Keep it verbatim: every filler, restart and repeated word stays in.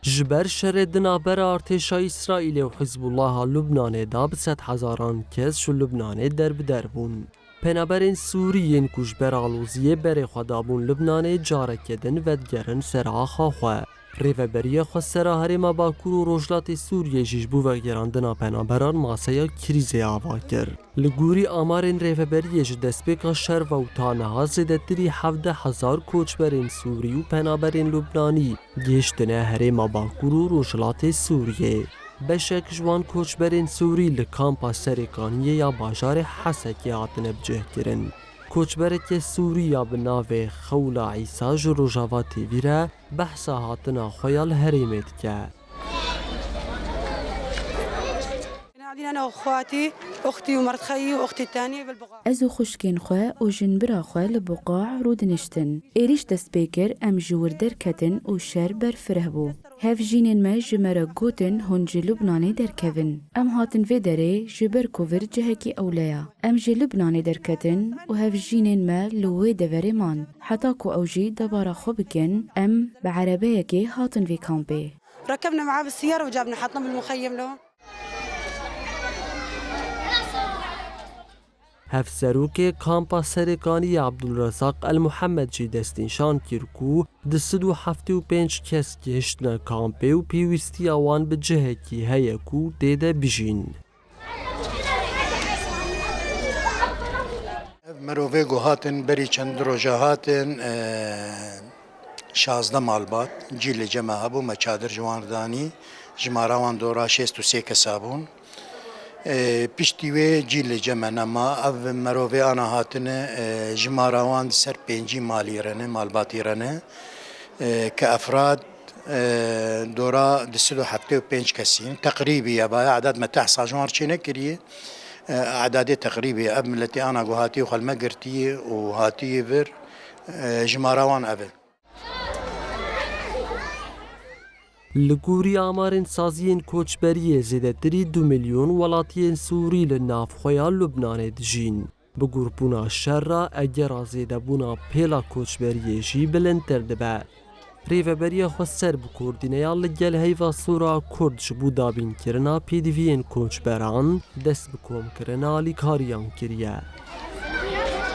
Ji ber şerê di navbera artêşa Îsraîlê û Hizbullaha Lubnanê de bi sedhezaran kes ji Lubnanê derbider bûn. Penaberên Sûrî yên ku ji ber aloziyê berê xwe dabûn Lubnanê, careke din vedigerin ser axa xwe. Rêveberiya Xwesera Herêma Bakur û Rojhilatê Sûriyê jî ji bo vegerandina penaberan maseya krîzê ava kir. Li gorî amarên Rêveberiyê ji destpêka şer ve û ta niha zêdetirî hevdeh hezar koçberên Sûrî û penaberên Lubnanî gihiştine Herêma Bakur û Rojhilatê Sûriyê. Beşek ji wan koçberên Sûrî li kampa Serêkaniyê ya bajarê Hesekê hatine bicihkirin. Koçbereke Sûrî ya bi navê Xewla Îsa ji Rojava T V re behsa hatina xwe ya li herêmê dike. قاعدين أنا وأخواتي، أختي ومرت خيي وأختي الثانية بالبقاع. Ez û xwişkên xwe û jinbira xwe li Buqax rûdiniştin. Êrîş dest pê kir, em ji wir derketin û şer berfireh bû. Hevjînên me ji me re gotin hûn ji Lubnanê derkevin. Em hatin vê derê ji ber ku vir cihekî ewle ya. Em ji Lubnanê derketin û hevjînên me li wê deverê man. Heta ku ew jî debara xwe bikin, em bi erebeyekê hatin vê kampê. ركبنا معاه بالسيارة وجابنا حطنا بالمخيم لهون. Hevserokê Kampa Serêkaniyê Abdulrezak El Muhammed jî destnîşan kir ku du sed û heftê û pênc kes gihiştine kampê û pêwîstiya wan bi cihekî heye ku tê de bijîn. Ev mirovê ku hatin berî çend roja hatin, e, şazdeh malbat, cî li cem me hebû, me çadir ji wan re danî, jimara wan dora şêst û sê kesa bûn. E, piştî wê cî li cem me nema, ev mirovê ana hatine, e, jimara wan di ser pêncî malî re ne, malbatî re ne, e, ke efrad, e, dora du sed û heftê û pênc kesî ne. Teqrîbî ye, vaya edad me tehsa ji wan re çênekiriye. E, edadê teqrîbî ye. Ev miletê ana ku hatiye xwe li me girtiye û hatiye vir, e, jimara wan ev e. Li gorî amarên saziyên koçberiyê, zêdetirî du milyon welatiyên Sûrî li nav xwe ya Lubnanê dijîn. Bi kûrbûna şer re, egera zêdebûna pêla koçberiyê jî bilindtir dibe. Rêveberiya Xweser bi koordîneya li gel Heyva Sor a Kurd ji bo dabînkirina pêdiviyên koçberan dest bi komkirina alîkariyan kiriye.